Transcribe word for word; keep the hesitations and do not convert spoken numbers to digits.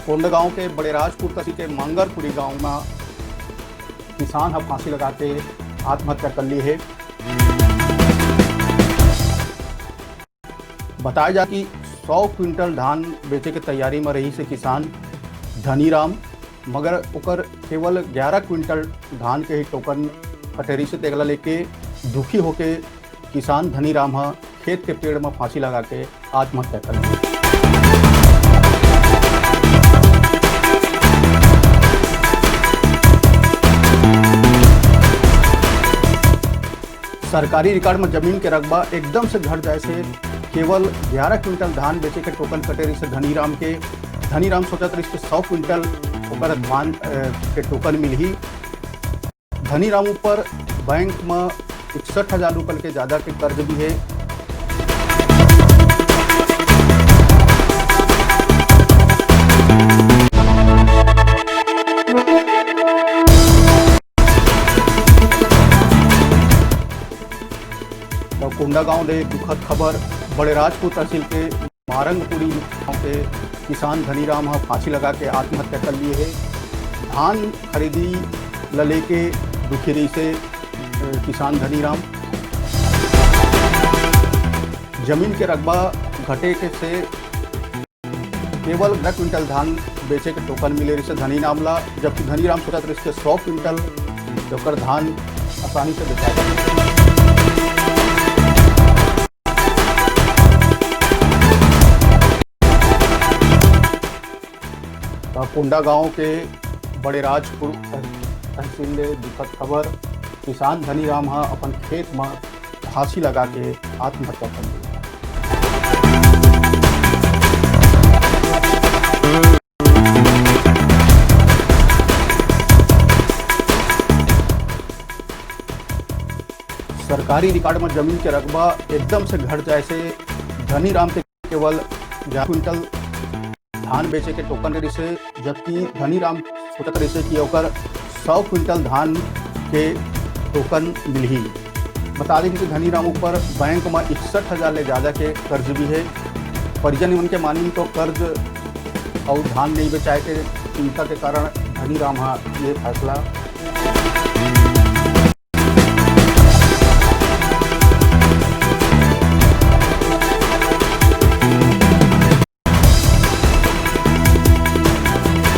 कोंडागांव के बड़े राजपुर तहसील के मंगरपुरी गांव म किसान ह फांसी लगा के आत्महत्या कर ली हे। बताया जा कि सौ क्विंटल धान बेचे के तैयारी म रहिस हे किसान धनीराम, मगर ओकर केवल ग्यारह क्विंटल धान के ही टोकन कटे रहिस हे। तेला लेके दुखी होके किसान धनीराम ह खेत के पेड़ म फांसी लगा के आत्महत्या कर ली। सरकारी रिकॉर्ड म जमीन के रकबा एकदम से घट जाए से केवल ग्यारह क्विंटल धान बेचे के टोकन कटे रहिस हे धनीराम के। धनीराम सोचत रहिस कि सौ क्विंटल ओकर धान, अ, के टोकन मिलही। धनीराम ऊपर बैंक म इकसठ हजार रुपये के ज्यादा के कर्ज भी हे। तो कोंडागांव ले दुखद खबर, बड़े राजपुर तहसील के मारंगपुरी गांव के किसान धनीराम ह फांसी लगा के आत्महत्या कर लिए हे। धान खरीदी ल लेके दुखी रहिस हे, अ, किसान धनीराम। जमीन के रकबा घटे के से केवल ग्यारह क्विंटल धान बेचे के टोकन मिले रहिस हे धनीराम ला, जबकि धनीराम सोचत रहिस हे सौ क्विंटल ओकर धान आसानी से बेचा जाही। त कोंडागांव के बड़े राजपुर तहसील ले दुखद खबर, किसान धनीराम ह अपन खेत म फांसी लगा के आत्महत्या कर ली। सरकारी रिकॉर्ड म जमीन के रकबा एकदम से घट जाए से धनीराम के केवल ग्यारह क्विंटल धान बेचे के टोकन रहिस हे, जबकि धनीराम सोचत रहिस हे कि ओकर सौ क्विंटल धान के टोकन मिलही। बता दें कि धनीराम ऊपर बैंक म इकसठ हजार ले ज्यादा के कर्ज भी हे। परिजन मन के मानिन तो कर्ज अउ धान नहीं बेचाए के चिंता के कारण धनीराम ह ये फैसला